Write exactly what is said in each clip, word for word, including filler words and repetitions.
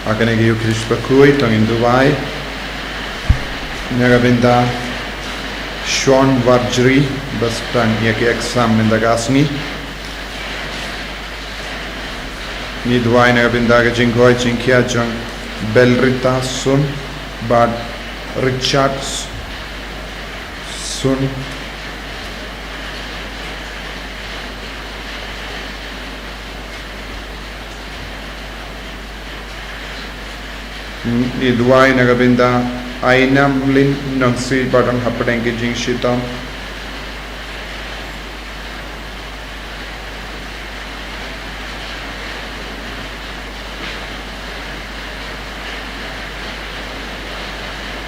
Ha kane ka Ïukharist bakhuid to ngin duwai na ka bynta Sean Warjri ba sdang ïa ki exam mynta ka sngi. Ngi duwai na ka bynta ka jingkoit jingkhiah jong Belrita Sun bad Richard Sun. Ngi duwai na ka bynta Ainamlin Nongsiej ba don hapdeng ki jingshitom.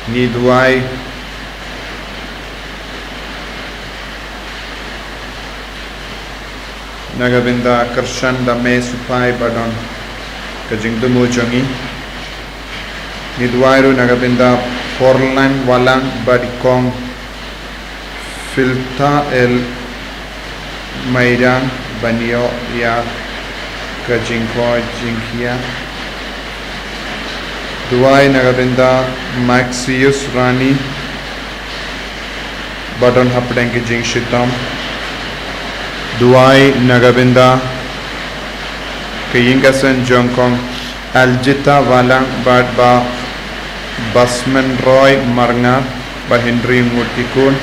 Ngi duwai na ka bynta Kyrshan Dame Supai ba don ka jingthmu jong ngi. Ngi duwai ruh na ka bynta Porlan Walang bad i kong Filta El Mairang ban ïoh ïa ka jingkoit jingkhiah. Duwai na ka bynta Maxius Rani ba don hapdeng ki jingshitom. Duwai na ka bynta ka ïing ka sem jong kong Aljita Walang bad Bah Basman Roy Marngar, Bah Henry Ngutikun.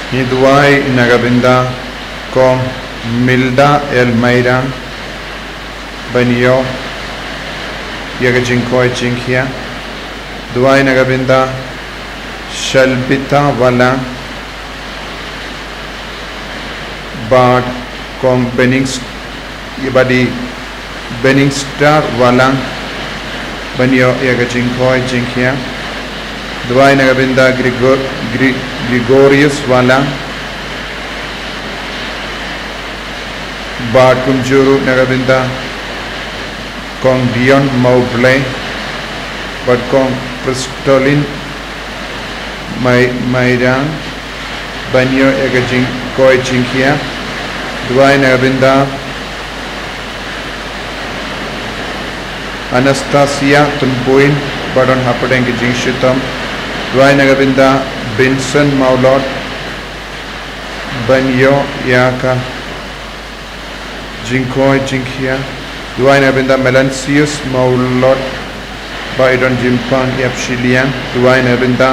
Ngi duwai na ka bynta kong Milda El Mairang ban ïoh ïa ka jingkoit jingkhiah. Duwai na ka bynta Shalbita Walang bad kong Bennings, bad i Benningstar Walang ban ïoh ïa ka jingkoit jingkhiah. Duwai na ka bynta Gregor-, Gre-, Gregorius Walang bad kumjuh ruh na ka bynta kong Dion Mawblei bad kong Pristolin Mai-, Mairang ban ïoh ïa ka jingkoit jingkhiah. Duwai na ka bynta Anastasia Tympuin ba don hapdeng ki jingshitom. Duwai na ka bynta Benson Mawlot ban ïoh ïa ka jingkoit jingkhiah. Duwai na ka bynta Melansius Mawlot ba i don jingpang ïapshiliang. Duwai na ka bynta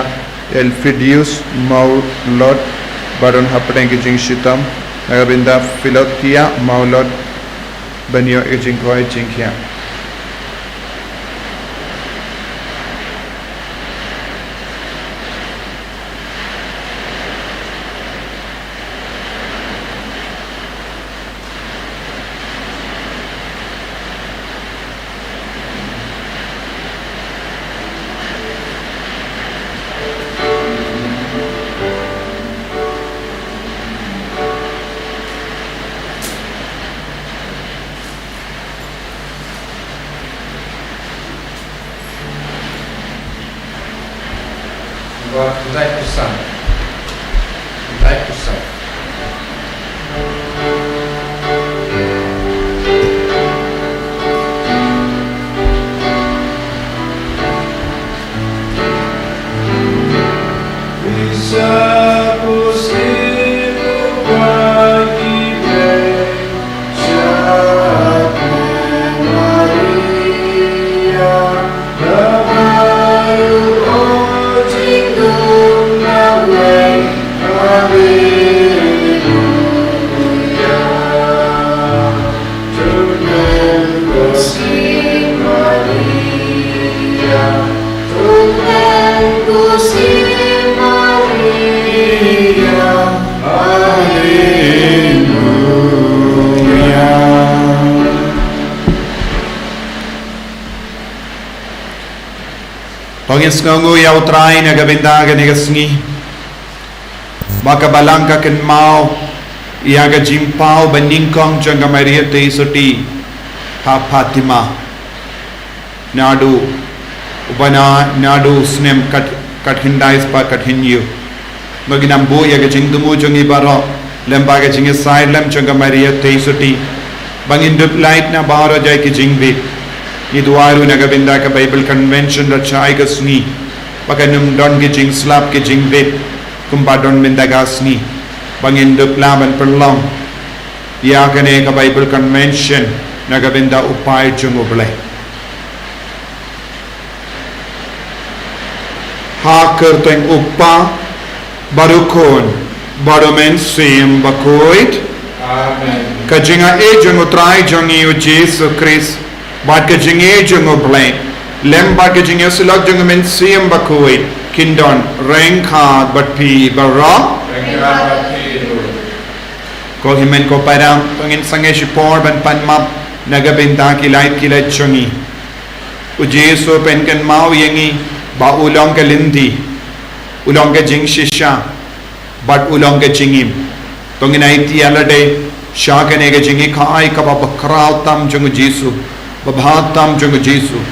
Elfidius Mawlot ba don hapdeng ki jingshitom. Na ka bynta Philothea Mawlot ban ïoh ïa ka jingkoit jingkhiah. Ba, ndai kusan. Ndai kusan. To ngin sngewnguh ïa U Trai na ka bynta kane ka sngi. Ba ka balang ka kynmaw ïa ka jingpaw ba nyngkong jong ka Maria Theisotti ha Fatima. Naduh, uba na, naduh u snem khat, khatkhyndai spah khathynñiew. Ba ngin ym buh ïa ka jingthmu jong ngi baroh. Lem bad ka jingïasaid lem jong ka Maria Theisotti, ba ngin dup lait na baroh jait ki jingbit. Ngi duwai ruh na ka bynta ka Bible Convention da shai ka sngi, ba kan ym don ki jingslap ki jingbit kumba don mynta ka sngi, ba ngin dup lah ban pynlong ïa kane ka Bible Convention na ka bynta u paid jong U Blei. Ha ka kyrteng U Kpa, bad U Khun, bad U Mynsiem Bakhuid. Amen. Ka jingaiei jong U Trai jong ngi U Jisu Khrist, bad ka jingïeit jong U Blei, lem bad ka jingïasyllok jong U Mynsiem Bakhuid, kin don ryngkat bad phi baroh. Ryngkat bad phi ruh. Ko hynmen ko para, to ngin sangeh shipor ban pan map na ka bynta ki lait ki lait jong ngi. U Jisu u pynkynmaw ïa ngi ba u long ka lynti, u long ka jingshisha, bad u long ka jingim. To ngin aiti ïa lade sha kane ka jinghikai kaba bakhraw tam jong U Jisu, babha tam jong U Jisu,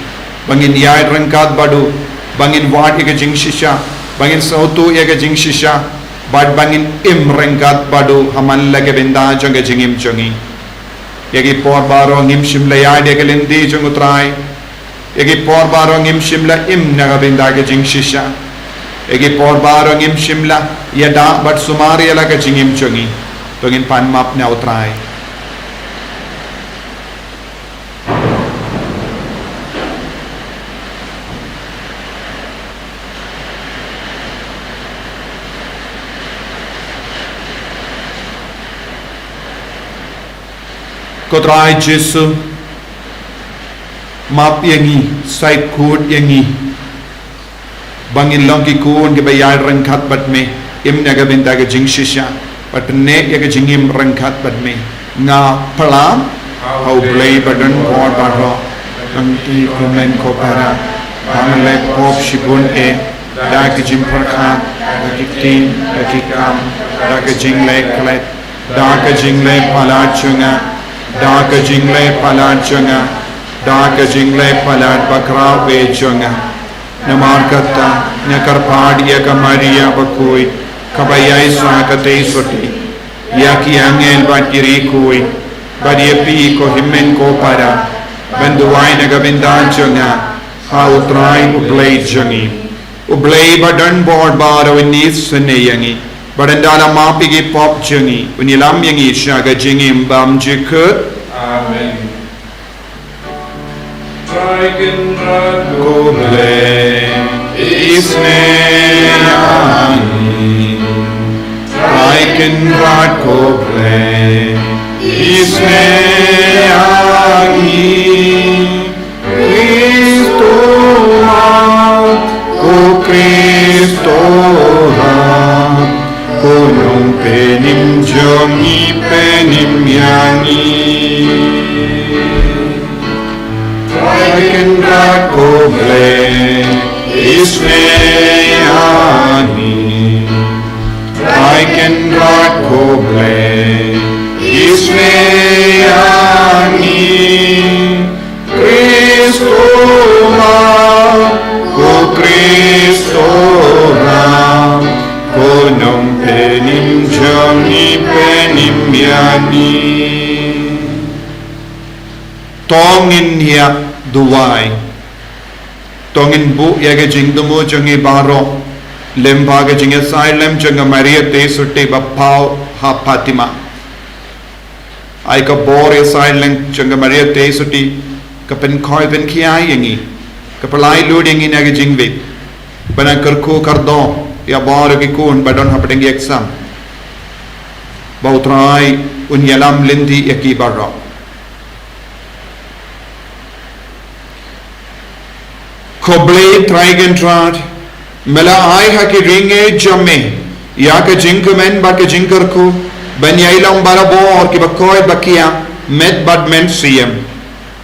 ba ngin ïaid ryngkat bad u, ba ngin wad ïa ka jingshisha, ba ngin sngewthuh ïa ka jingshisha, bad ba ngin im ryngkat bad u ha man la ka bynta jong ka jingim jong ngi. Ïa ki por baroh ngim shym la ïaid ïa ka lynti jong U Trai. Ïa ki por baroh ngim shym la im na ka bynta ka jingshisha. Ïa ki por baroh ngim shym la ïada bad sumar ïa la ka jingim jong ngi. To ngin pan map na U Trai. Ko Trai Jisu, map ïa ngi, sait kut ïa ngi, ba ngin long ki khun kiba ïaid ryngkat bad me, im na ka bynta ka jingshisha, bad pynneh ïa ka jingim ryngkat bad me. Nga pyrshang ha U Blei ba don bor baroh, lymti ko hynmen ko para, ba nga leh pop shibun eh, da ka jingpyrkhat, da ka ktien, da ka kam, da ka jingleh klet, da ka jingleh palat jong nga, da ka jingleh palat jong nga, da ka jingleh palat bakhraw eh jong nga. Namar kata, nga kyrpad ïa ka Maria Bakhuid, kaba ïaishah ka Theisotti, ïa ki angel bad ki riewkhuid, bad ïa phi ko hynmen ko para, ban duwai na ka bynta jong nga ha U Trai U Blei jong ngi. U Blei ba don bor baroh un isynei ïa ngi, bad ynda la map ïa ki pop jong ngi, un ïalam ïa ngi sha ka jingim bymjukut. Amen. Trai Kynrad ko Blei, isynei ïa ngi. Trai Kynrad ko Blei, isynei ïa ngi. Khrist u map, ko Khrist u rap, ko Nongpynim jong ngi, pynim ïa ngi. Trai Kynrad ko Blei, isynei ïa ngi. Trai Kynrad ko Blei, isynei ïa ngi. Khrist u map, ko Khrist u rap, ko Nongpynim jong ngi, pynim ïa ngi. To ngin ïa duwai. To ngin buh ïa ka jingthmu jong ngi baroh lem bad ka jingïasaid lem jong ka Maria Theisotti ba paw ha Fatima. Ai ka bor ïasaid lem jong ka Maria Theisotti, ka pynkhoi pynkhia ïa ngi, ka pynlait lut ïa ngi na ka jingbieit, ban nang kyrkhu kyrdoh ïa baroh ki khun ba don hapdeng ki exam, ba U Trai un ïalam lynti ïa ki baroh. Ko Blei Trai Kynrad, me la ai ha ki riewngeit jong me ïa ka jingkmen bad ka jingkyrkhu ban ïai long barabor kiba koit ba kiar, met bad mynsiem.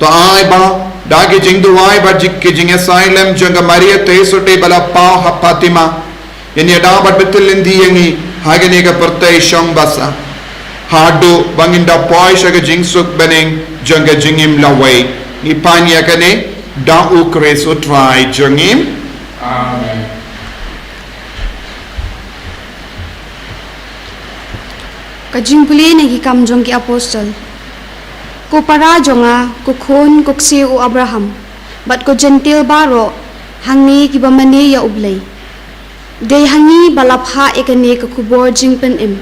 To ai ba da ki jingduwai bad ki jingïasaid lem jong ka Maria Theisotti ba la paw ha Fatima, ngin ïada bad bthah lynti ïa ngi ha kane ka pyrthei shong basa, haduh ba ngin da poi sha ka jingsuk bneng jong ka jingim lawei. Ngi pan ïa kane da U Khrist U Trai jong ngi. Amen. Ka jingpule na ki Kam jong ki Apostol. Ko para jong nga, ko khun, ko ksiew u Abraham, bad ko Jentil baroh hangne kiba mane ïa U Blei. Dei ha ngi ba la phah ïa kane ka khubor jingpynim.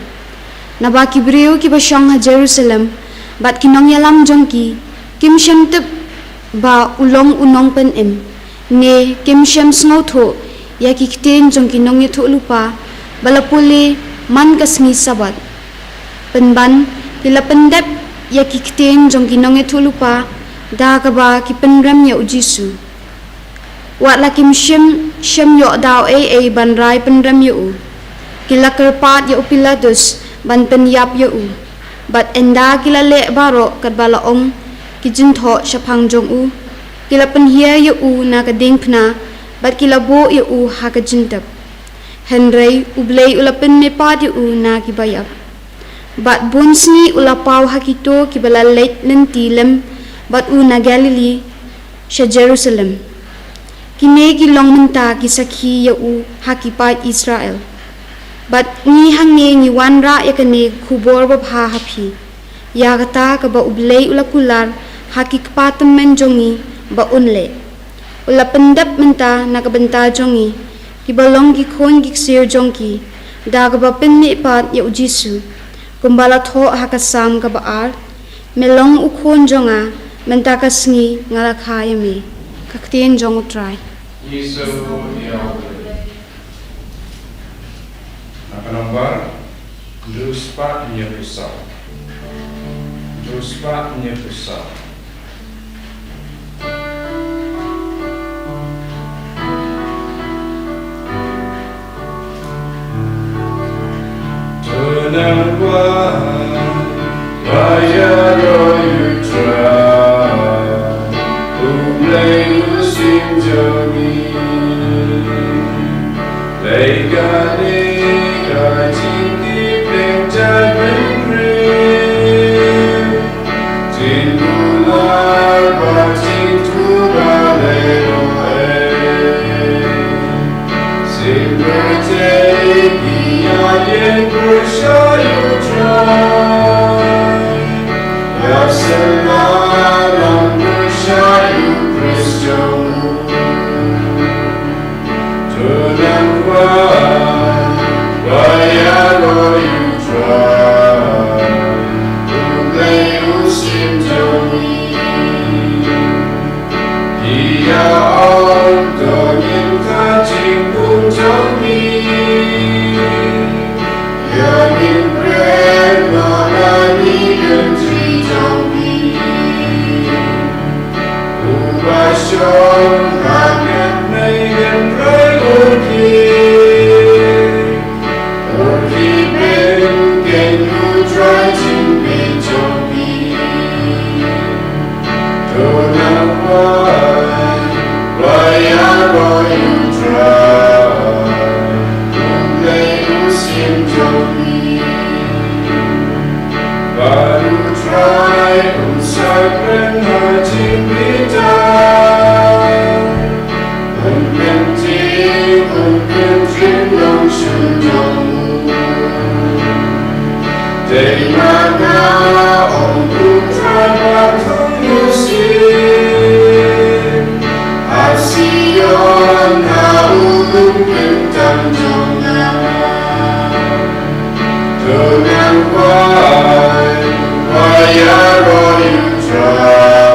Naba ki briew kiba shong ha Jerusalem bad ki nongïalam jong ki kim shym tip ba u long u nongpynim, ne kim shym sngewthuh ïa ki ktien jong ki nongïathuhlypa ba la pule man ka sngi Sabbath. Pynban, ki la pyndep ïa ki ktien jong ki nongïathuhlypa da kaba ki pynrem ïa U Jisu. Wat la kim shym, shym ïoh daw ei ei ban rai pynrem ïa u, ki la kyrpad ïa u Pilatus ban pynïap ïa u. Bad ynda ki la leh baroh katba la ong ki jingthoh shaphang jong u, ki la pynhiar ïa u na ka diengphna, bad ki la buh ïa u ha ka jingtep. Hynrei U Blei u la pynmihpat ïa u na kiba ïap. Bad bun sngi u la paw ha kito kiba la leit lynti lem bad u na Galilee sha Jerusalem. Kine ki long mynta ki sakhi ïa u ha ki paid Israel. Bad ngi hangne ngi wanrah ïa kane ka khubor babha ha phi, ïa kata kaba U Blei u la kular ha ki kpa tymmen jong ngi ba un leh. U la pyndep mynta na ka bynta jong ngi, kiba long ki khun ki ksiew jong ki, da kaba pynmihpat ïa U Jisu, kumba la thoh ha ka Salm kaba ar: Me long u khun jong nga, mynta ka sngi nga la kha ïa me. Ka ktien jong U Trai. Ngi sngewbha ïa U Blei. Na ka nombar hynriew spah hynñiew phew saw. Hynriew spah hynñiew phew saw. To nang wan, ba ïaroh ïa U Trai, U Blei u Syiem jong ngi. Lei kane ka jingtip lynter bynriew, jingkular bad jingthoh balei ruh ei. Sngewbha ïa ngi ïa ïeng pyrshah ïa U Trai, ïa sngewbha lam pyrshah ïa U Khrist jong u. To nang wan, ba ïaroh ïa U Trai, U Blei u Syiem jong ngi. Ïa ong to ngin kha jingpun jong ngi. Ïa ngin pyrshah noh na ki kynti jong ngi. Uba shong ha kane ka tnat ruh ki, ruh ki pynkheiñ U Trai jingpynjot jong ki. To nang wan, ba ïaroh ïa U Trai, U Blei u Syiem jong ngi. Bad U Trai un sa kren ha jingbitar, un kyntiew, un kyntiew nongshun jong u. Dei ma nga, ong U Trai Bathymmai Syiemlieh, ha Sion, ha u lum kyntang jong nga. To nang wan, ba ïaroh ïa U Trai,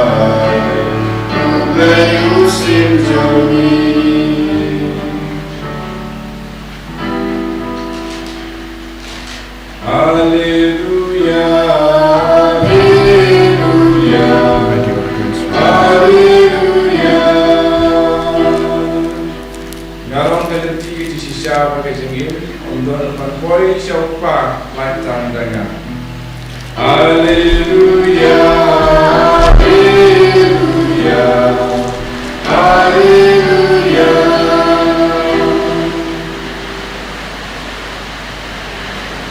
U Blei u Syiem jong ngi. Haleluia, haleluia, haleluia. Nga long ka lynti ka jingshisha bad ka jingim, ym don ban poi sha u Kpa lait tang da nga. Haleluia, haleluia, haleluia.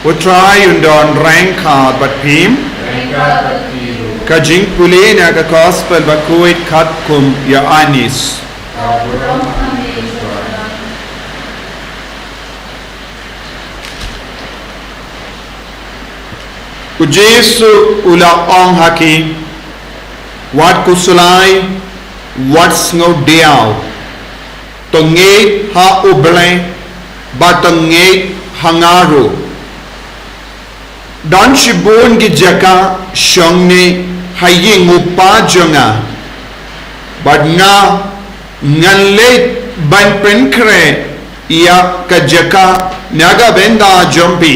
U Trai un don ryngkat bad phi. Ryngkat bad phi ruh. Ka jingpule na ka Gospel bakhuid katkum u Ïoannis. Ka burom ha me, Trai. U Jisu u la ong ha ki, wat khuslai, wat sngewdiaw. To ngeit ha U Blei, bad to ngeit ha nga ruh. Don shibun ki jaka shongne ha ïing u Kpa jong nga. Bad nga, ngan leit ban pynkhreh ïa ka jaka na ka bynta jong phi.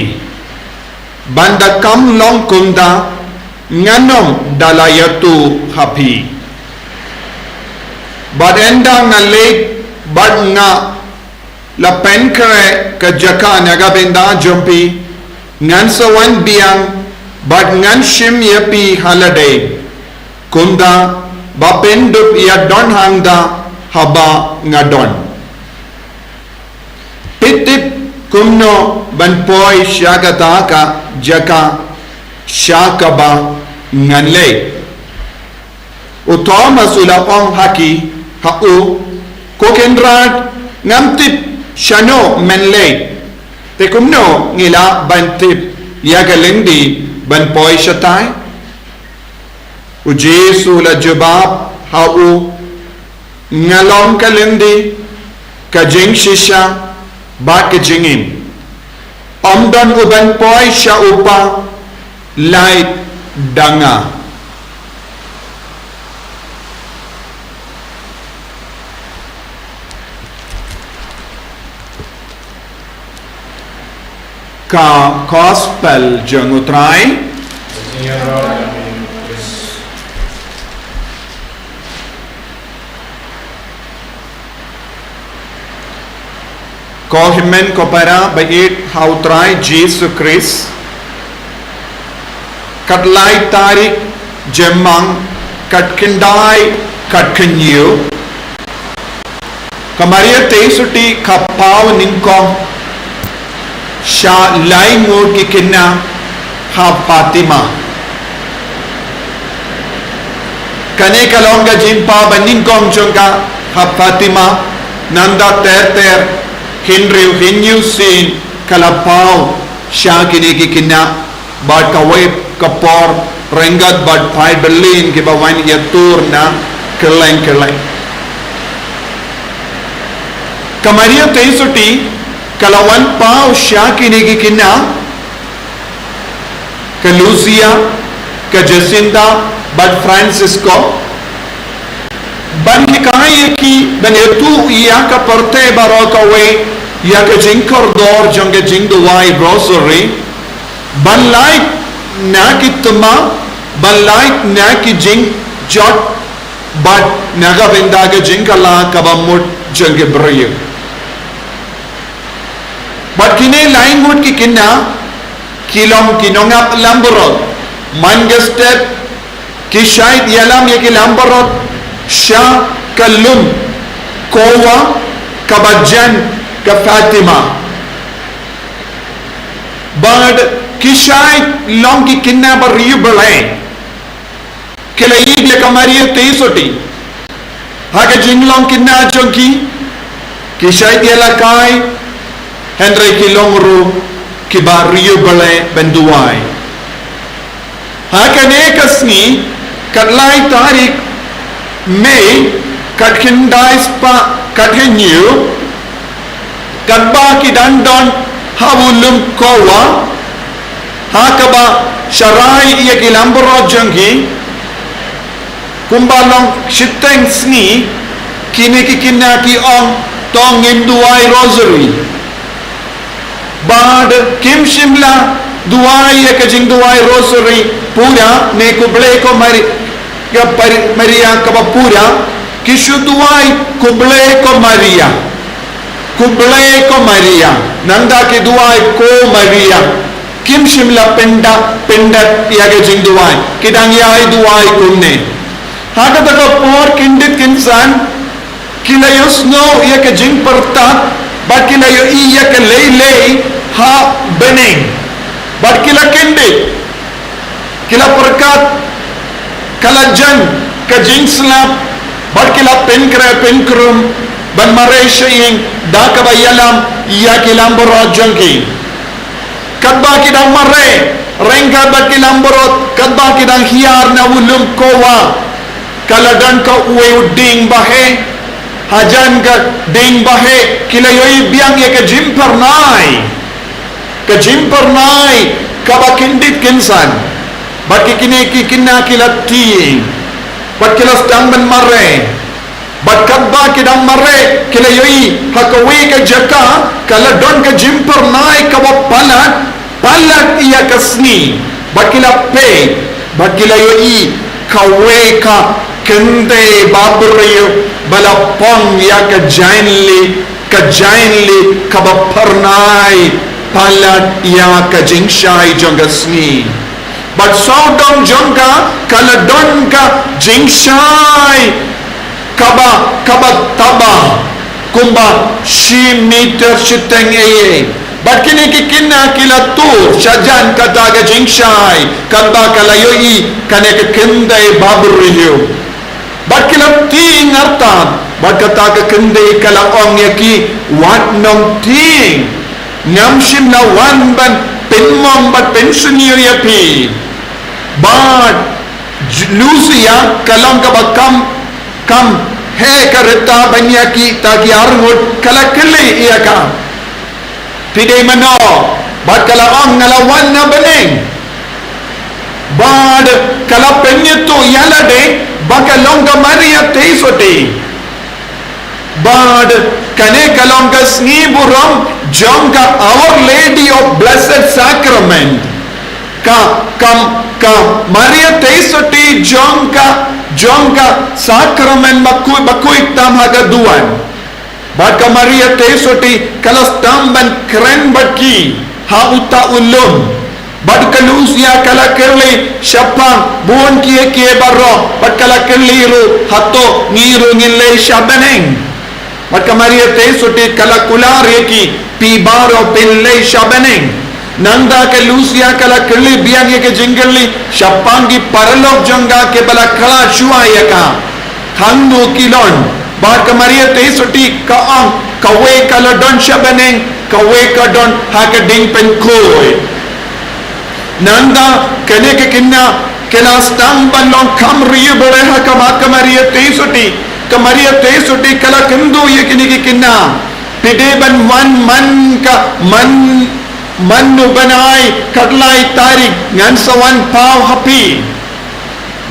Ban da kam long kumta, ngan ym da la ïathuh ha phi. Bad ynda nga leit, bad nga la pynkhreh ka jaka na ka bynta jong phi, ngan sa wan biang, bad ngan shim ïa phi ha lade. Kumta, ba phin dup ïa don hangta haba nga don. Phi tip kumno ban poi sha kata ka jaka sha kaba ngan leit. U Thomas u la ong ha ki, ha u, ko Kynrad, ngam tip shano men leit. Te kumno ngi lah ban tip ïa ka lynti ban poi shatai? U Jisu u la jubab ha u, nga long ka lynti, ka jingshisha, bad ka jingim. Ym don uban poi sha u Kpa, lait da nga. Ka Gospel jong U Trai. Ko hynmen ko para ba ïeit ha U Trai Jisu Khrist. Kat lai tarik Jymmang, kat khyndai, kat khyñiew. Ka Maria Theisotti ka paw nyngkong sha lai ngut ki khynnah ha Fatima. Kane ka long ka jingpaw ba nyngkong jong ka ha Fatima, nangta ter ter, hynriew hynñiew sien ka la paw sha kine ki khynnah, bad kawei ka por ryngkat bad phai bylliñ kiba wan ïatur na kylleng kylleng. Ka Maria Theisotti ka la wan paw sha kine ki khynnah, ka Lucia, ka Jacinta, bad Francisco. Ban hikai ïa ki, ban ïathuh ïa ka pyrthei baroh kawei ïa ka jingkordor jong ka jingduwai Rosary. Ban lait na ki thma, ban lait na ki jingjot, bad na ka bynta ka jingkylla kaba mut jong ki briew. Bad kine lai ngut ki khynnah, ki long ki nongap langbrot, man ka step, ki shait ïalam ïa ki langbrot sha ka lum kowa kaba jan ka Fatima. Bad ki shait long ki khynnah ba riewblei. Ki la ïeit ïa ka Maria Theisotti. Ha ka jinglong khynnah jong ki, ki shait ïalehkai, hynrei ki long ruh kiba riewblei ban duwai. Ha kane ka sngi, kat lai tarik Mei, kat khyndai spah, kat hynñiew, katba ki dang don ha u lum kowa, ha kaba sharai ïa ki langbrot jong ki, kumba long shiteng sngi, kine ki khynnah ki ong, to ngin duwai Rosary. Bad kim shym la duwai ïa ka jingduwai Rosary pura ne Khublei ko Mari-, ka Pari-, Maria kaba pura, ki shu duwai Khublei ko Maria. Khublei ko Maria. Nangta ki duwai ko Maria. Kim shym la pynda, pynda ïa ka jingduwai. Ki dang ïai duwai kumne. Ha kata ka por kyndit kynsan, ki la ïohsngew ïa ka jingpyrta, bad ki la ïohi ïa ka leilei ha bneng. Bad ki la kyndit, ki la pyrkhat, ka la jan ka jingslap, bad ki la pynkhreh pynkrum, ban mareh sha ïing, da kaba ïalam ïa ki langbrot jong ki. Katba ki dang mareh, Ryngkat bad ki langbrot, katba ki dang hiar na u lum Kowa, ka la don ka uwei u dieng ba heh. Hajan ka dieng ba heh, ki la ïohi biang ïa ka jingpyrnai. Ka jingpyrnai kaba kyndit kynsan. Bad ki kine ki kynna ki la tieng. Bad ki la sdang ban mareh. Bad katba ki dang mareh, ki la ïohi ha kawei ka jaka, ka la don ka jingpyrnai kaba palat, palat ïa ka sngi. Bad ki la peit, bad ki la ïohi kawei ka kynthei babriew ba la pang ïa ka jaiñli, ka jaiñli kaba pyrnai palat ïa ka jingshai jong ka sngi. Bad sawdong jong ka, ka la don ka jingshai kaba, kaba taba kumba shi meter shiteng eiei. Bad kine ki kynna ki la tur shajan kata ka jingshai, katba ka la ïohi kane ka kynthei babriew. Bad ki la tieng artat, bad kata ka kynthei ka la ong ïa ki, wat nang tieng. Ngam shym la wan ban pynmong bad pynsniew ïa phi. Bad Lucia ka long kaba kam, kam heh ka rta ban ïa kita ki arngut, ka la kylli ïa ka, phi dei mano? Bad ka la ong, nga la wan na bneng. Bad ka la pynïathuh ïa lade ba ka long ka Maria Theisotti. Bad kane ka long ka sngi burom jong ka Our Lady of Blessed Sacrament. Ka, ka, ka Maria Theisotti jong ka, jong ka sakramen bakhuid, bakhuid tam ha ka duwan. Bad ka Maria Theisotti ka la sdang ban kren bad ki ha uta u lum. Bad ka Lucia ka la kylli shaphang bun kiei kiei baroh, bad ka la kylli ruh, hato ngi ruh ngin leit sha bneng? Bad ka Maria Theisotti ka la kular ïa ki, phi baroh phin leit sha bneng? Nangta ka Lucia ka la kylli biang ïa ka jingkylli shaphang ki paralok jong ka kiba la khlad shuwa ïa ka. Hangno ki don? Bad ka Maria Theisotti ka ong, kawei ka la don sha bneng, kawei ka don ha ka diengpynkhuid. Nangta kine ki kynna ki la sdang ban long kham riewblei ha khmat ka Maria Theisotti. Ka Maria Theisotti ka la kyntu ïa kine ki kynna, phi dei ban wan man ka, man, man u bnai khatlai tarik, ngan sa wan paw ha phi.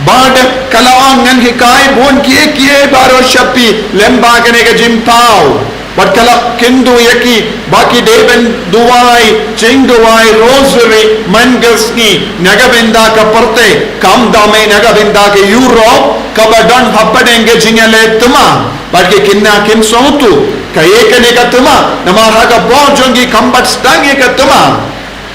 Bad ka la ong, ngan hikai bun kiei kiei baroh sha phi lyngba kane ka jingpaw. Bad ka la kyntu ïa ki ba ki dei ban duwai jingduwai Rosary man ka sngi na ka bynta ka pyrthei, khamtam eh na ka bynta ka Europe kaba don hapdeng ka jingïaleh thma. Bad ki kynna kim sngewthuh kaei kane ka thma, namar ha ka por jong ki kam pat sdang ïa ka thma.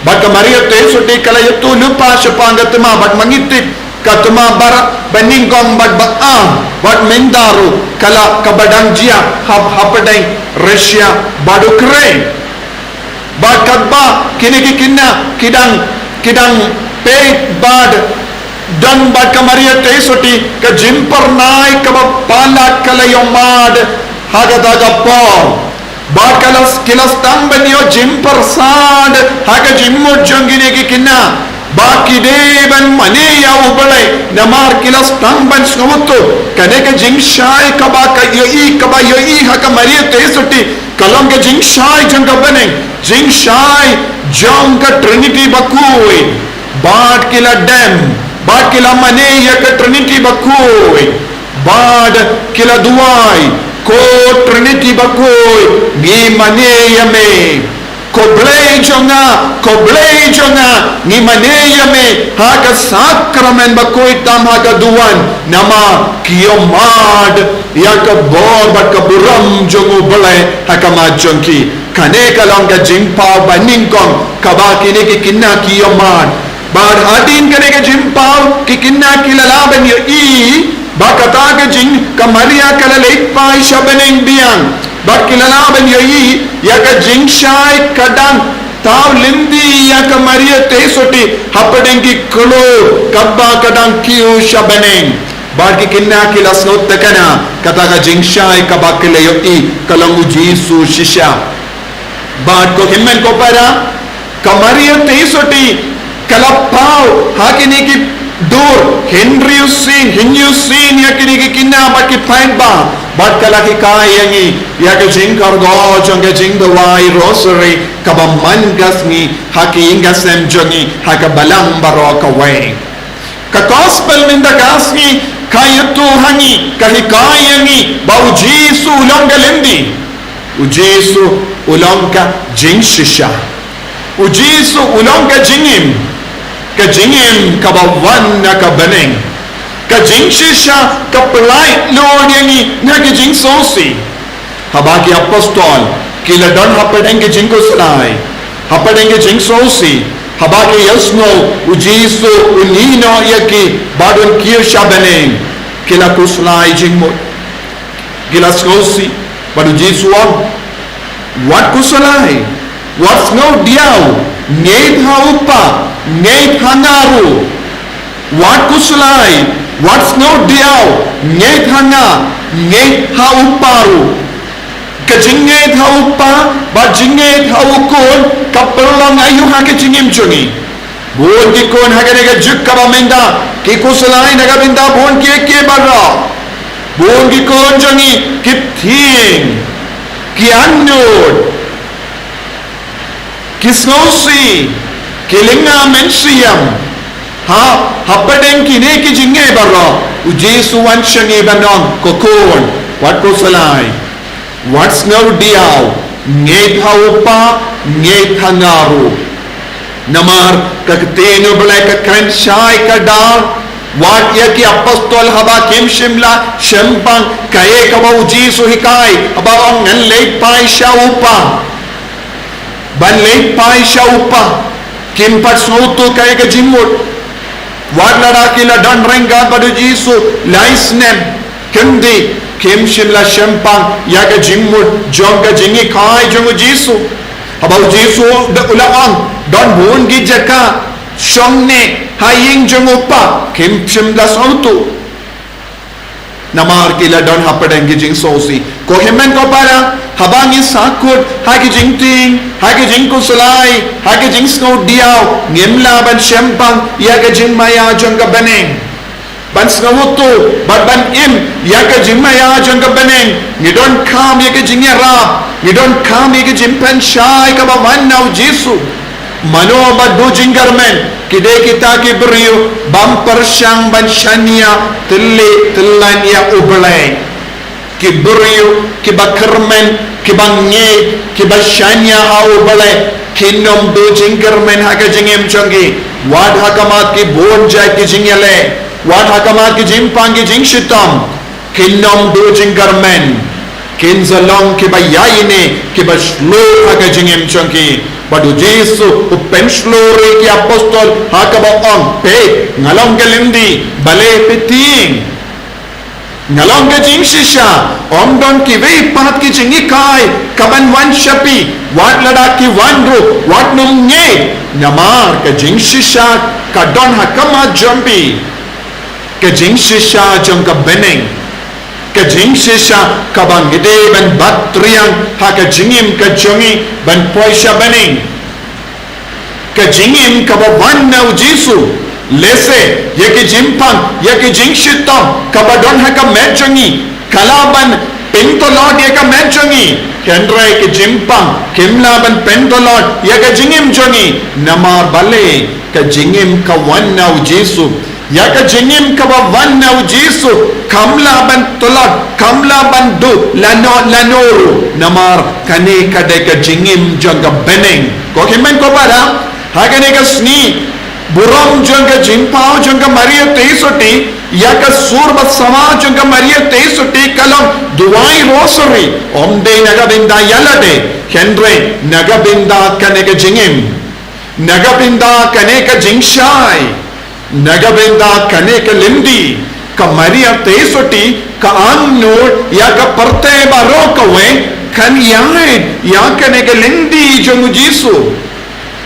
Bad ka Maria Theisotti ka la ïathuh lypa shaphang ka thma, bad ma ngi tip ka thma baroh ba nyngkong bad ba ar, bad mynta ruh ka la, kaba dang jia hap, hapdeng Russia bad Ukraine. Bad katba kine ki kynna ki dang, ki dang peit bad don bad ka Maria Theisotti, ka jingpyrnai kaba palat ka la ïohmad ha kata ka por. Bad ka la, ki la sdang ban ïoh jingpyrsad ha ka jingmut jong kine ki kynna ba ki dei ban mane ïa U Blei, namar ki la sdang ban sngewthuh kane ka jingshai kaba ka ïohi, kaba ïohi ha ka Maria Theisotti, ka long ka jingshai jong ka bneng, jingshai jong ka Trinity bakhuid. Bad ki la dem, bad ki la mane ïa ka Trinity bakhuid. Bad ki la duwai, ko Trinity bakhuid, ngi mane ïa me. Ko Blei jong nga, ko Blei jong nga, ngi mane ïa me ha ka sakramen bakhuid tam ha ka duwan, namar ki ïohmad ïa ka bor bad ka burom jong U Blei ha khmat jong ki. Kane ka long ka jingpaw ba nyngkong kaba kine ki kynna ki ïohmad. Bad hadien kane ka jingpaw ki kynna ki la lah ban ïohi ba kata ka jing, ka Maria ka la leit phai sha bneng biang. Bad ki la lah ban ïohi ïa ka jingshai ka dang thaw lynti ïa ka Maria Theisotti hapdeng ki klur kaba ka dang kiew sha bneng. Bad ki kynna ki la sngewtynnat, kata ka jingshai kaba ki la ïohi ka long U Jisu shisha. Bad ko hynmen ko para, ka Maria Theisotti Ka la paw ha kine ki dur hynriew sien, hynñiew sien ïa kine ki khynnah bad ki paidbah, bad ka la hikai ïa ngi ïa ka jingkyrkhu jong ka jingduwai Rosary kaba man ka sngi ha ki ïing ka sem jong ngi ha ka balang baroh kawei. Ka Gospel mynta ka sngi ka ïathuh ha ngi, ka hikai ïa ngi ba U Jisu u long ka lynti, U Jisu u long ka jingshisha, U Jisu u long ka jingim, ka jingim kaba wan na ka bneng, ka jingshisha ka pyllait lut ïa ngi na ka jingsngewsih. Haba ki apostol ki la don hapdeng ki jingkhuslai, hapdeng ki jingsngewsih, haba ki ïohsngew U Jisu un ïehnoh ïa ki bad un kiew sha bneng, ki la khuslai jingmut, ki la sngewsih. Bad U Jisu u ong, wat khuslai, wat sngewdiaw, ngeit ha U Kpa, ngeit ha nga ruh. Wat khuslai, wat sngewdiaw, ngeit ha nga, ngeit ha U Kpa ruh. Ka jingngeit ha U Kpa bad jingngeit ha U Khun ka pynlong aïu ha ka jingim jong ngi? Bun ki khun ha kane ka juk kaba mynta ki khuslai na ka bynta bun kiei kiei baroh. Bun ki khun jong ngi ki thieng, ki angnud, ki sngewsih, ki lynga mynsiem. Ha, hapdeng kine ki jingeh baroh, U Jisu u wan sha ngi ban ong, ko khun, wat khuslai, wat sngewdiaw, ngeit ha U Kpa, ngeit ha nga ruh. Namar ka ktien U Blei ka kren shai ka dar, wat ïa ki apostol haba kim shym la shempang kaei kaba U Jisu u hikai, haba u ong ngan leit phai sha U Kpa. Ban leit phai sha U Kpa, kim pat sngewthuh kaei ka jingmut. Wat lada ki la don ryngkat bad U Jisu lai snem, kim dei, kim shym la shempang ïa ka jingmut jong ka jinghikai jong U Jisu. Haba U Jisu u la ong don bun ki jaka shong neh ha ïing jong U Kpa, kim shym la sngewthuh. Namar ki la don hapdeng ki jingsngewsih. Ko hynmen ko para, haba ngi sahkut ha ki jingtieng, ha ki jingkhuslai, ha ki jingsngewdiaw, ngim lah ban shempang ïa ka jingmaïa jong ka bneng, ban sngewthuh bad ban im ïa ka jingmaïa jong ka bneng, ngi donkam ïa ka jingïarap, ngi donkam ïa ka jingpynshai kaba wan na U Jisu. Mano ba duh jingkyrmen? Ki dei kita ki briew bym pyrshang ban shaniah tylli tyllan ïa U Blei. Ki briew kiba kyrmen, kiba ngeit, kiba shaniah ha U Blei, kin ym duh jingkyrmen ha ka jingim jong ki. Wat ha khmat ki bun jait ki jingïaleh, wat ha khmat ki jingpang ki jingshitom, kin ym duh jingkyrmen. Kin sa long kiba ïaineh, kiba shlur ha ka jingim jong ki. Bad U Jisu u pynshlur ïa ki apostol ha kaba ong, peit, nga long ka lynti, balei phi tieng? Nga long ka jingshisha. Ym don kiwei pat ki jinghikai kaban wan sha phi, wat lada ki wan ruh, wat nym ngeit, namar ka jingshisha ka don ha khmat jong phi. Ka jingshisha jong ka bneng, ka jingshisha kaba ngi dei ban bat triang ha ka jingim ka jong ngi ban poi sha bneng. Ka jingim kaba wan na U Jisu. Lehse ïa ki jingpang, ïa ki jingshitom kaba don ha ka met jong ngi ka lah ban pyntlot ïa ka met jong ngi, hynrei ki jingpang kim lah ban pyntlot ïa ka jingim jong ngi. Namar balei? Ka jingim ka wan na U Jisu. Ïa ka jingim kaba wan na U Jisu kam lah ban tlot, kam lah ban duh lano lano ruh. Namar kane ka dei ka jingim jong ka bneng. Ko hynmen ko para, ha kane ka sngi burom jong ka jingpaw jong ka Maria Theisotti ïa ka sur bad sawa jong ka Maria Theisotti ka long duwai Rosary. Ym dei na ka bynta ïa lade, hynrei na ka bynta kane ka jingim, na ka bynta kane ka jingshai, na ka bynta kane ka lynti. Ka Maria Theisotti ka angnud ïa ka pyrthei baroh kawei kan ïaid ïa kane ka lynti jong U Jisu.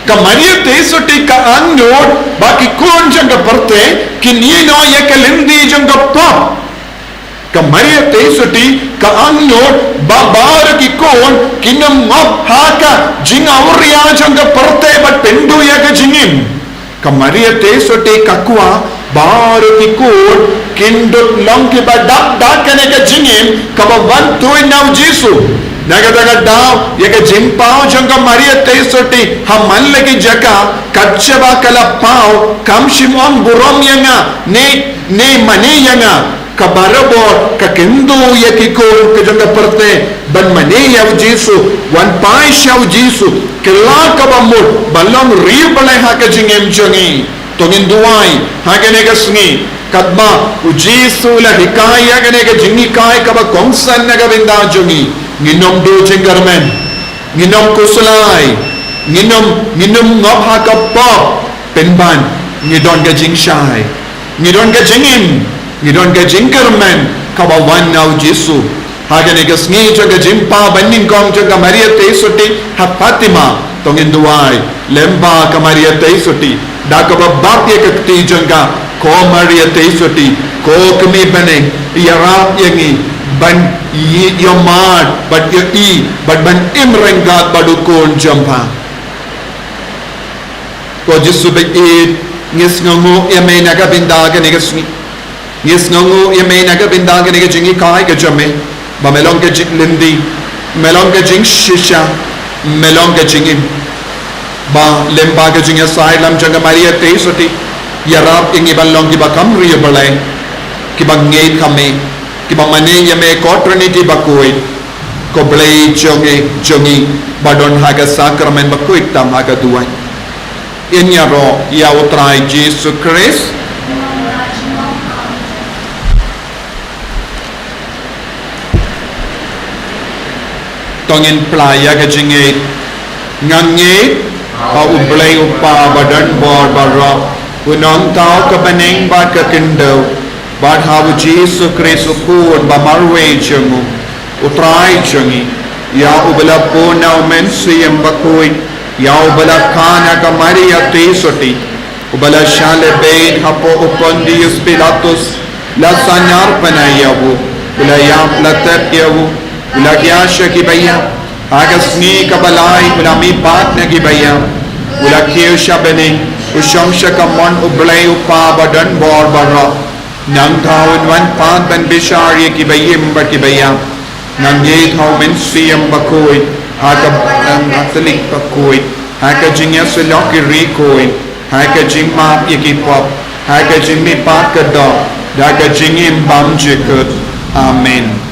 Ka Maria Theisotti ka angnud ba ki khun jong ka pyrthei kin ïehnoh ïa ka lynti jong ka pop. Ka Maria Theisotti ka angnud ba baroh ki khun kin ym ngop ha ka jingawria jong ka pyrthei bad pynduh ïa ka jingim. Ka Maria Theisotti ka kwah ba baroh ki khun kin dup long kiba dap da kane ka jingim kaba wan tuid na u Jisu. Na kata ka daw, ïa ka jingpaw jong ka Maria Theisotti ha man la ki jaka, kat shaba ka la paw, kam shym ong burom ïa nga, ne, ne mane ïa nga, ka barabor ka kyntu ïa ki khun ka jong ka pyrthei ban mane ïa u Jisu, wan phai sha u Jisu, kylla kaba mut ba long riewblei ha ka jingim jong ngi. To ngin duwai ha kane ka sngi, katba u Jisu u la hikai ïa kane ka jinghikai kaba kongsan na ka bynta jong ngi. Ngin ym duh jingkyrmen, ngin ym khuslai, ngin ym, ngin ym ngop ha ka pop, pynban ngi don ka jingshai, ngi don ka jingim, ngi don ka jingkyrmen kaba wan na u Jisu. Ha kane ka sngi jong ka jingpaw ba nyngkong jong ka Maria Theisotti ha Fatima, to ngin duwai lyngba ka Maria Theisotti, da kaba bap ïa ka kti jong ka. Ko Maria Theisotti, ko kmie bneng, ïarap ïa ngi ban ïohi, ïohi, bad ïohi, bad ban im ryngkat bad u Khun jong pha. Ko Jisu baieit, ngi sngewnguh ïa me na ka bynta kane ka sngi. Ngi sngewnguh ïa me na ka bynta kane ka jinghikai ka jong me, ba me long ka jinglynti, me long ka jingshisha, me long ka jingim. Ba lyngba ka jingïasaid lam jong ka Maria Theisotti, ïarap ïa ngi ban long kiba kham riewblei, kiba ngeit ha me, kiba mane ïa me ko Trinity bakhuid, ko Blei jong ngi, jong ngi, ba don ha ka sakramen bakhuid tam ha ka duwan. Ngin ïaroh ïa u Trai Jisu Khrist. To ngin phla ïa ka jingngeit. Nga ngeit ba u Blei u Kpa ba don bor baroh, u nongthaw ka bneng bad ka khyndew, bad ha u Jisu Khrist u Khun ba marwei jong u, u Trai jong ngi, ïa uba la pun na u Mynsiem Bakhuid, ïa uba la kha na ka Maria Theisotti, uba la shah leh beit hapoh u Pontius Pilatus, la synshar bnai ïa u, u la ïap, la tep ïa u, u la kyiad sha kiba ïap, ha ka sngi kaba lai u la mihpat na kiba ïap, u la kiew sha bneng, u shong sha kamon u Blei u Kpa ba don bor baroh. Nangta un wan pat ban bishar ïa kiba im bad kiba ïap. Nga ngeit ha u Mynsiem Bakhuid, ha ka Balang Katholik bakhuid, ha ka jingïasyllok ki riewkhuid, ha ka jingmap ïa ki pop, ha ka jingmihpat ka doh, ha ka jingim bymjukut. Amen.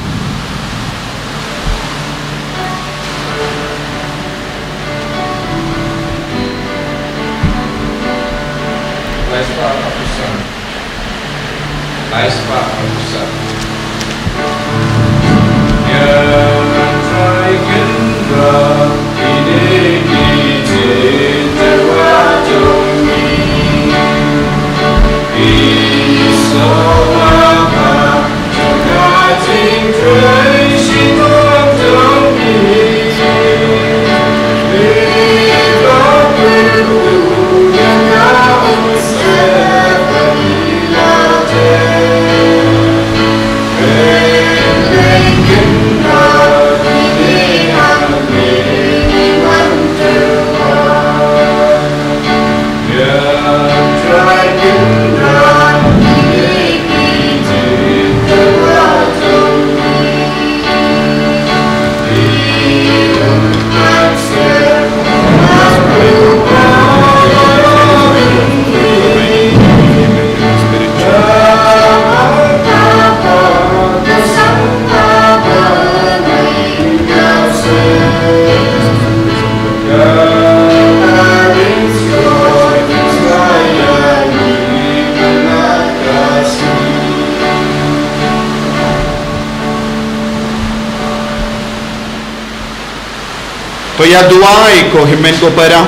To ïa duwai ko hynmen ko para,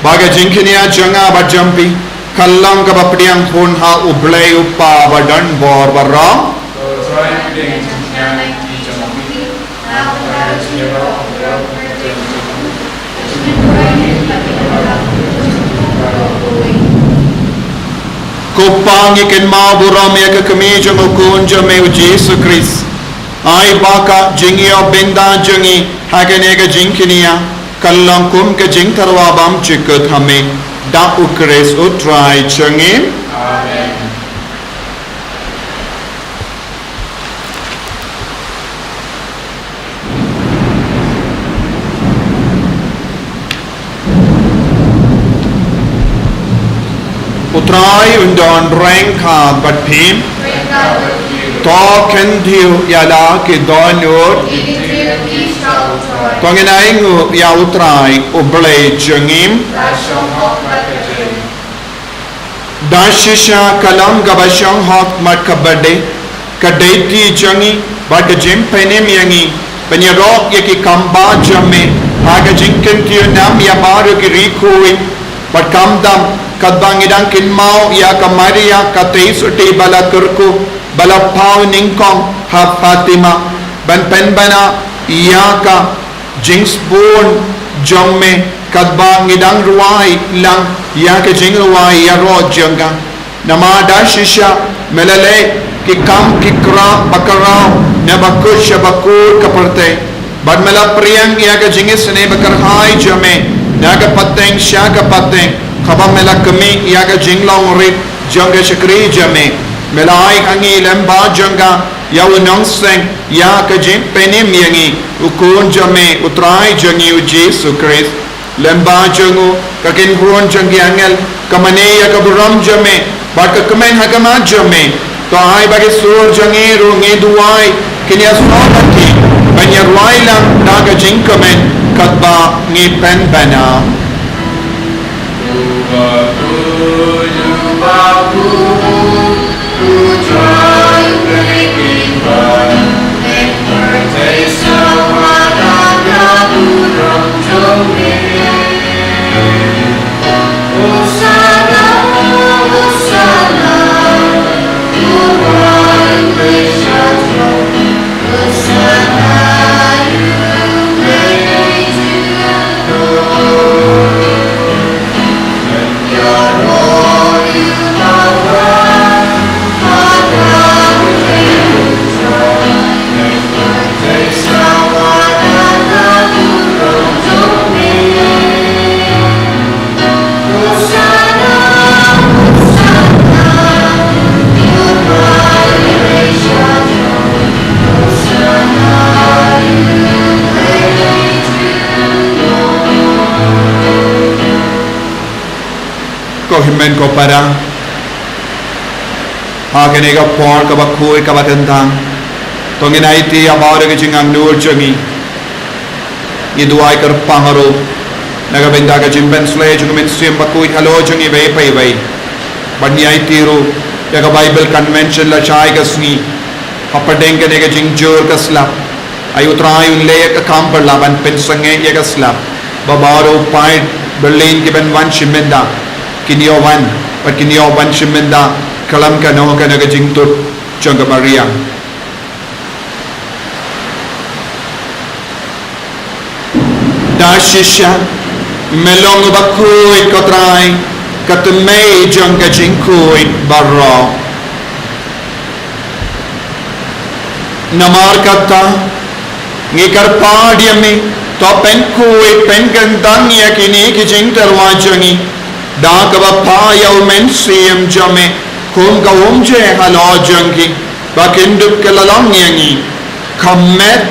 ba ka jingkñia jong nga bad jong phi kan long kaba pdiang hun ha U Blei U Kpa ba don bor baroh. Ko Pa, ngi kynmaw burom ïa ka kmie jong u Khun jong me u Jisu Khrist. Ai ba ka jingïoh bynta jong ngi ha kane ka jingkñia kan long kum ka jingtyrwa bymjukut ha me. Da u Khrist u Trai jong ngi. U Trai un don ryngkat bad phi. To khyndiat ïa la ki dohnud. To ngin ainguh ïa u Trai u Blei jong ngi. Da shisha ka long kaba shong hok bad kaba dei, ka dei ti jong ngi bad ka jingpynim ïa ngi ban ïaroh ïa ki kam ba jong me ha ka jingkyntiew nam ïa baroh ki riewkhuid. Bad khamtam katba ngi dang kynmaw ïa ka Maria ka tei sotti ba la kyrkhu ba la paw nyngkong ha Fatima, ban pynbna ïa ka jingsbun jong me katba ngi dang rwai lang ïa ka jingrwai ïaroh jong ka. Namar da shisha me la leh ki kam ki khraw ba khraw na bakut sha bakut ka pyrthei. Bad me la pdiang ïa ka jingisynei ba kyrhai jong me na ka pateng sha ka pateng, kaba me la khmih ïa ka jinglong rit jong ka shakri jong me. Me la ai ha ngi lem ba jong ka ïa u nongseng ïa ka jingpynim ïa ngi, u Khun jong me, u Trai jong ngi u Jisu Khrist. Lem ba jong u ka kynhun jong ki angel ka mane ïa ka burom jong me bad ka kmen ha khmat jong me. To ai ba ki sur jong ngi ruh ngi duwai kin ïa sngewbha ki ban ïa rwai lang da ka jingkmen katba ngi pynbna. Ko hynmen ko para, ha kane ka por kaba khuid kaba kyntang, to ngin aiti ïa baroh ki jingangnud jong ngi. Ngi duwai kyrpang ruh na ka bynta ka jingpynsleh jong ka mynsiem bakhuid halor jong ngi iwei pa iwei. Bad ngi aiti ruh ïa ka Bible Convention lashai ka sngi hapdeng kane ka jingjur ka slap. Ai u Trai un leh ka kam pyrla ban pynsangeh ïa ka slap, ba baroh u paid Berlin ki ban wan shimet da kin ïoh wan bad kin ïoh wan shimet da khlem kano kano ka jingtut jong ka Maria. Da shisha me long uba khuid ko Trai, ka tmei jong ka jingkhuid baroh. Namar kata ngi kyrpad ïa me, to pynkhuid pynkyntang ïa kine ki jingtyrwa jong ngi da kaba phah ïa u Mynsiem jong me kum ka umjer halor jong ki, ba kin dup ka la long ïa ngi ka met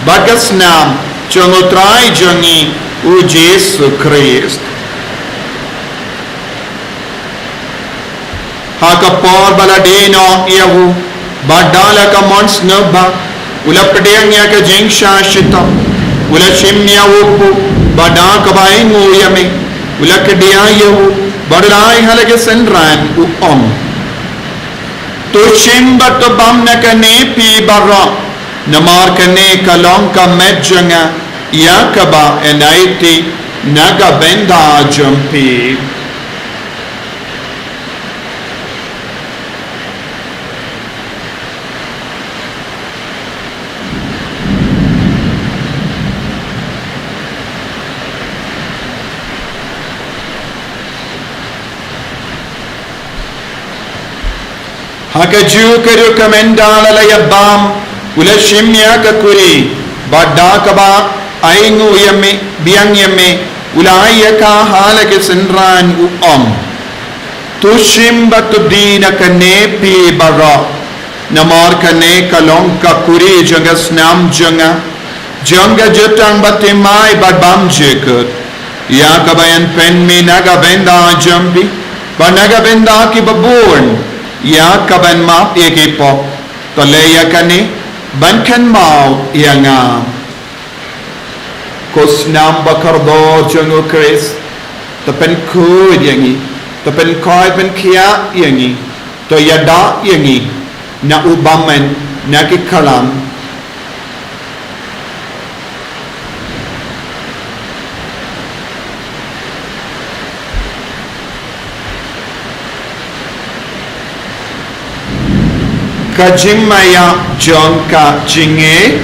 bad ka snam jong u Trai jong ngi u Jisu Khrist. Ha ka por ba la die noh ïa u, bad da la ka mon sngewbha, u la pdiang ïa ka jingshah shitom, u la shim ïa u kpu, bad da kaba ainguh ïa me, u la kdiah ïa u, bad u la ai ha la ki synran, u ong: To shim bad to bam na kane phi baroh, namar kane ka long ka met jong nga, ïa kaba yn aiti na ka bynta jong phi. Ha kajuh ka ruh ka mynta la la ïa bam, u la shim ïa ka kuri, bad da kaba ainguh ïa me, biang ïa me, U la ai ïa ka ha la ki synran, u ong: To shim bad to die na kane phi baroh, namar kane ka long ka kuri jong ka snam jong nga, jong ka jutang bad thymmai bad bymjukut, ïa kaba yn pynmih na ka bynta jong phi bad na ka bynta kiba bun, ïa kaban map ïa ki pop. To leh ïa kane ban kynmaw ïa nga. Ko snam bakordor jong U Khrist, to pynkhuid ïa ngi, to pynkhuid pynkhiah ïa ngi, to ïada ïa ngi na u bymman, na ki khlam. Ka jingmaïa jong ka jingngeit.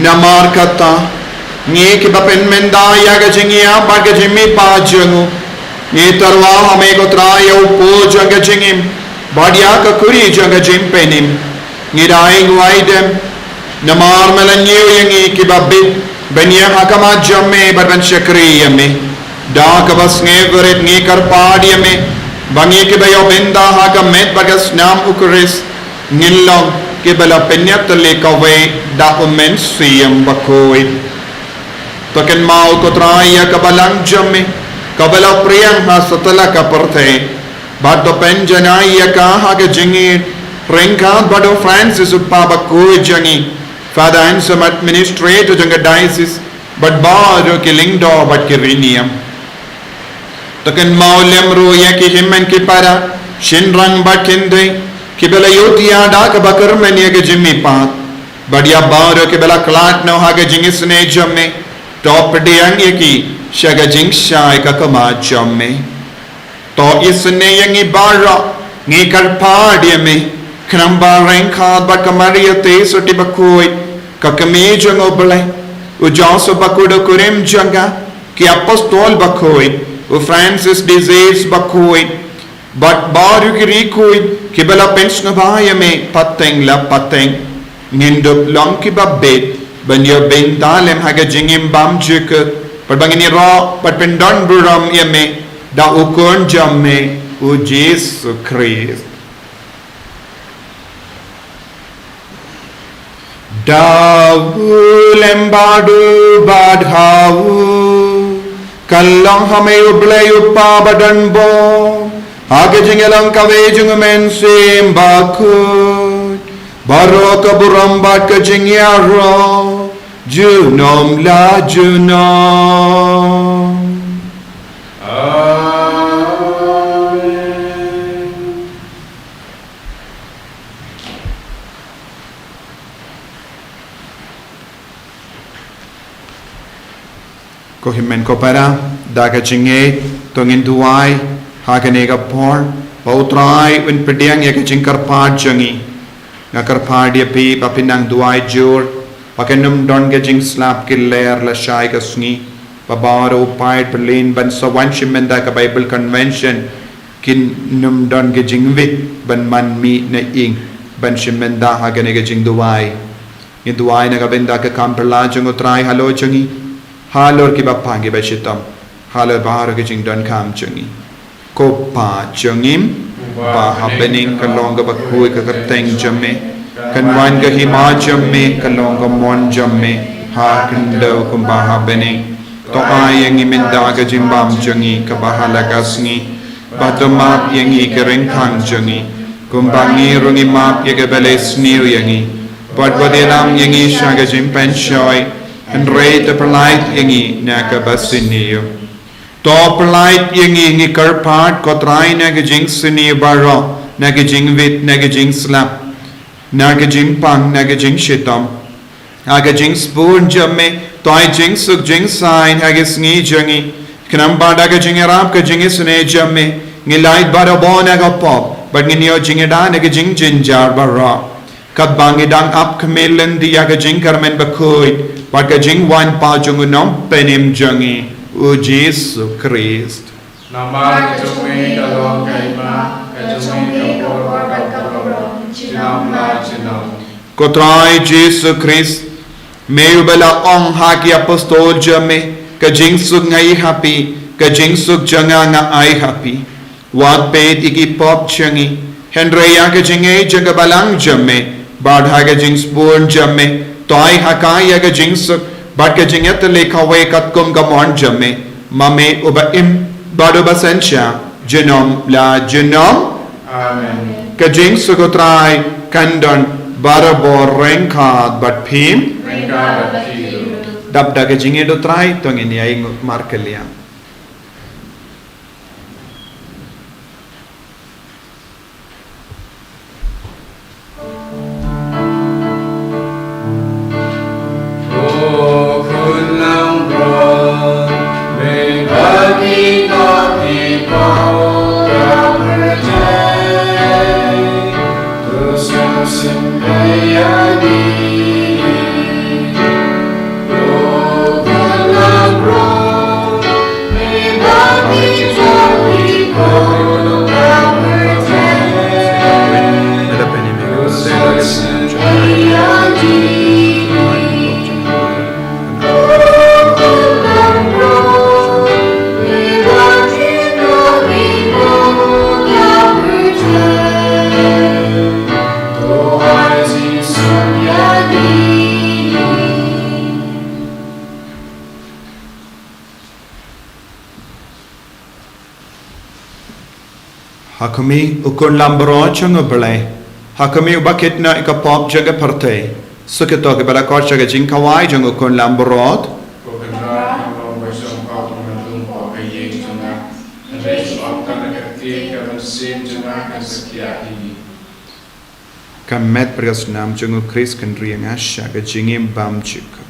Namar kata, ngi kiba pynmynta ïa ka jingïap bad ka jingmihpat jong u, ngi tyrwa ha me ko Trai ïa u pud jong ka jingim bad ïa ka kuri jong ka jingpynim. Ngi dang ai nguh ïa me namar me la ñiew ïa ngi kiba bit ban ïeng ha khmat jong me bad ban shakri ïa me. Da kaba sngewrit ngi kyrpad ïa me ba ngi kiba ïoh bynta ha ka met bad ka snam U Khrist ngin long kiba la pynïap tylli kawei da U Mynsiem Bakhuid. To kynmaw ko Trai ïa ka balang jong me kaba la pdiang ha satlak ka pyrthei, bad to pynjanai ïa ka ha ka jingïeit ryngkat bad u Francis u Kpa Bakhuid jong ngi, Father Anselm administrator jong ka diocese, bad baroh ki lyngdoh bad ki riewniam. To kynmaw lem ruh ïa ki hynmen ki para, shynrang bad kynthei kiba la ïohthiah da kaba kyrmen ïa ka jingmihpat, bad ïa baroh kiba la khlad noh ha ka jingisynei jong me, to pdiang ïa ki sha ka jingshai ka khmat jong me. To isynei ïa ngi baroh, ngi kyrpad ïa me, khnang ba ryngkat bad ka Maria Theisotti Bakhuid, ka kmie jong U Blei, u Joseph Bakhuid u kurim jong ka, ki apostol bakhuid, u Francis de Sales Bakhuid, bad baroh ki riewkhuid kiba la pynsngewbha ïa me pateng la pateng, ngin dup long kiba bit ban ïoh bynta lem ha ka jingim bymjukut, bad ba ngin ïaroh bad pyndon burom ïa me da U Khun jong me, u Jisu Khrist. Da u lem bad u bad ha u, ka long ha me U Blei U Kpa badonbor, ha ka jingïalong kawei jong U Mynsiem Bakhuid, baroh ka burom bad ka jingïaroh junom la junom. Amen. Ko hynmen ko para, da ka jingngeit to ngin duwai ha kane ka por ba U Trai un pdiang ïa ka jingkyrpad jong ngi. Nga kyrpad ïa phi ba phin nang duwai jur ba kan ym don ka jingslap ki ler lashai ka sngi, ba baroh u paid ba leit ban sa wan shim bynta ka Bible Convention kin ym don ka jingwit ban man mih na ïing ban shim bynta ha kane ka jingduwai. Ngin duwai na ka bynta ka kam phylla jong U Trai halor jong ngi, halor kiba pang kiba shitom, halor baroh ki jingdonkam jong ngi. Ko Pa jong ngi ba ha bneng, ka long kaba khuid ka kyrteng jong me, kan wan ka hima jong me, ka long ka mon jong me ha khyndew kumba ha bneng. To ai ïa ngi mynta ka jingbam jong ngi kaba ha la ka sngi, bad to map ïa ngi ki ryngkang jong ngi, kumba ngi ruh ngi map ïa kiba leh sniew ïa ngi. Bad wat ïalam ïa ngi sha ka jingpynshoi, hynrei to pyllait ïa ngi na kaba sniew. To pyllait ïa ngi, ngi kyrpad ko Trai, na ka jingsniew baroh, na ka jingwit, na ka jingslap, na ka jingpang, na ka jingshitom. Ha ka jingsbun jong me, to ai jingsuk jingsaiñ ha ka sngi jong ngi, Khnang ba da ka jingïarap ka jingisynei jong me, ngi lait barabor na ka pop, bad ngin ïoh jingïada na ka jingjynjar baroh. Katba ngi dang ap khmih lynti ïa ka jingkyrmen bakhuid, bad ka jingwan paw jong u Nongpynim jong ngi, u Jisu Khrist. Namar ka jong me ka long ka hima, ka jong me ka por bad ka burom, junom la junom. Ko Trai Jisu Khrist, me uba la ong ha ki apostol jong me, ka jingsuk nga ai ha phi, ka jingsuk jong nga nga ai ha phi. Wat peit ïa ki pop jong ngi, hynrei ïa ka jingngeit jong ka balang jong me, bad ha ka jingsbun jong me, to ai ha ka ïa ka jingsuk, bad ka jingïatylli kawei katkum ka mon jong me, ma me uba im, bad uba synshar, junom la junom. Amen. Ka jingsuk u Trai kan don barabor ryngkat bad phi. Ryngkat bad phi ruh. Dap da ka jingïeit u Trai, to ngin ïainguh markylliang. Ha khmih, u Khun Lambrot jong U Blei. Ha khmih, uba kit noh ïa ka pop jong ka pyrthei. Suk ïa to kiba la khot sha ka jingkhawai jong u Khun Lambrot. Ko Kynrad, nga ong ba shong pop nga tum hapoh ka ïing jong nga. Hynrei shu ong tang ïa kata ka ktien, ka mynsiem jong nga kan sa thiah hi. Ka met bad ka snam jong u Khrist kan ri ïa nga sha ka jingim bymjukut.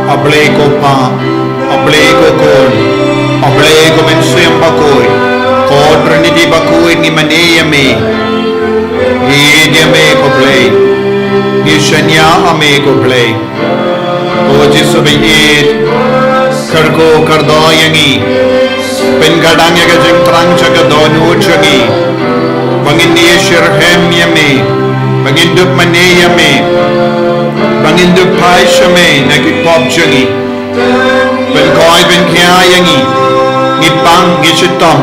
A Blei ko Pa, a Blei ko Khun, a Blei ko Mynsiem Bakhuid, ko Trinity Bakhuid ngi mane ïa me. Ngi ïeit ïa me ko Blei. Ngi shaniah ha me ko Blei. Ko Jisu ba ïeit, kyrkhu kyrdoh ïa ngi. Pynkhlaiñ ïa ka jingthrang jong ka dohnud jong ngi, ba ngin ïashitrhem ïa me, ba ngin dup mane ïa me, ba ngin dup phai sha me na ki pop jong ngi. Pynkhuid pynkhiah ïa ngi. Ngi pang, ngi shitom.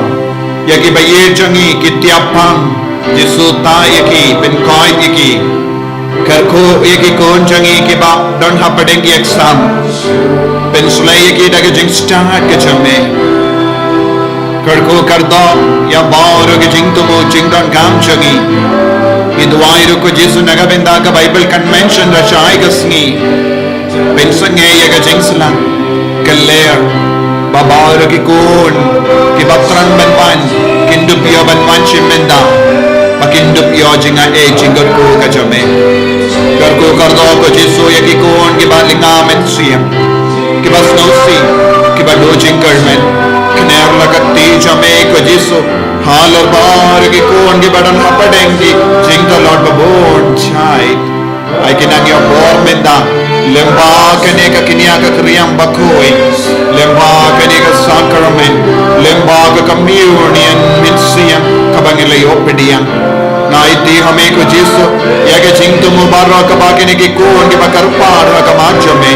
Ïa ki ba ïeit jong ngi ki tiap pang, Jisu, tah ïa ki, pynkhuid ïa ki. Kyrkhu ïa ki khun jong ngi kiba don hapdeng ki exam. Pynshlei ïa ki da ka jingstad ka jong me. Kyrkhu kyrdoh ïa baroh ki jingthmu jingdonkam jong ngi. Ngi duwai ruh ko Jisu na ka bynta ka Bible Convention lashai ka sngi. Pynsangeh ïa ka jingshlan, ka lyer, ba baroh ki khun kiba thrang ban wan kin dup ïoh ban wan shim bynta, ba kin dup ïoh jingaiei jingkyrkhu ka jong me. Kyrkhu kyrdoh ko Jisu ïa ki khun kiba lynga mynsiem, kiba sngewsih, kiba duh jingkyrmen. Kner la ka kti jong me ko Jisu halor baroh ki khun kiba don hapdeng ki jingtlot babun jait. Ai ki nang ïoh bor mynta lyngba kane ka kñia ka kriam bakhuid, lyngba kane ka sakramen, lyngba ka communion mynsiem kaba ngi la ïoh pdiang. Nga aiti ha me ko Jisu ïa ka jingthmu baroh kaba kine ki khun kiba kyrpad ha khmat jong me.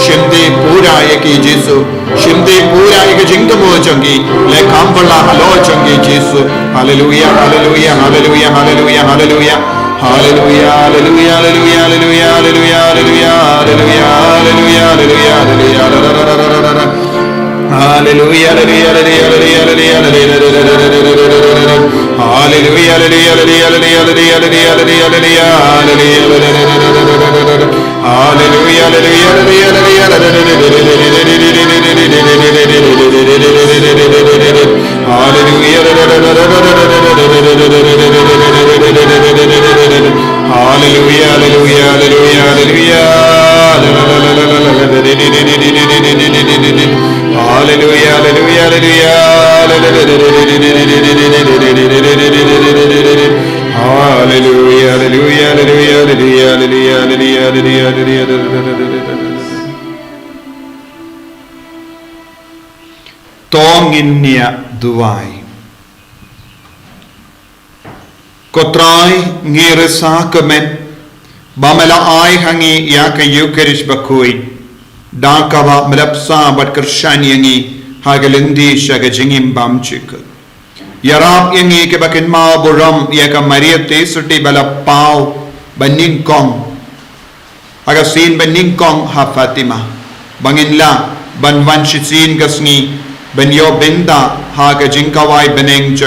Shimti pura ïa ki Jisu. Shimti pura ïa ka jingthmu jong ki. Leh kam bala halor jong ki Jisu. Haleluya, haleluya, haleluya, haleluya, haleluya. Haleluya, haleluya, haleluya, haleluya, haleluya, haleluya, haleluya, haleluya, haleluya, haleluya, haleluya, haleluya. Haleluya, haleluya, haleluya, haleluya, haleluya, haleluya, haleluya. Haleluya, haleluya, haleluya, haleluya, haleluya, haleluya, haleluya, haleluya, haleluya. Haleluya, haleluya, haleluya, haleluya. Haleluya. Haleluya, haleluya, haleluya, haleluya, haleluya. Haleluya, haleluya, haleluya. Haleluya, haleluya, haleluya, haleluya, haleluya, haleluya, haleluya, haleluya, haleluya. To ngin ïa duwai. Ko Trai, ngi risa kumne ba me la ai ha ngi ïa ka Eucharist bakhuid, da kaba me la bsa bad kyrshan ïa ngi ha ka lynti sha ka jingim bymjukut. Ïarap ïa ngi kiba kynmaw burom ïa ka Maria Theisotti ba la paw banyngkong ha ka sien banyngkong ha Fatima, ba ngin lah ban wan shisien ka sngi ban ïoh bynta ha ka jingkhawai bneng jong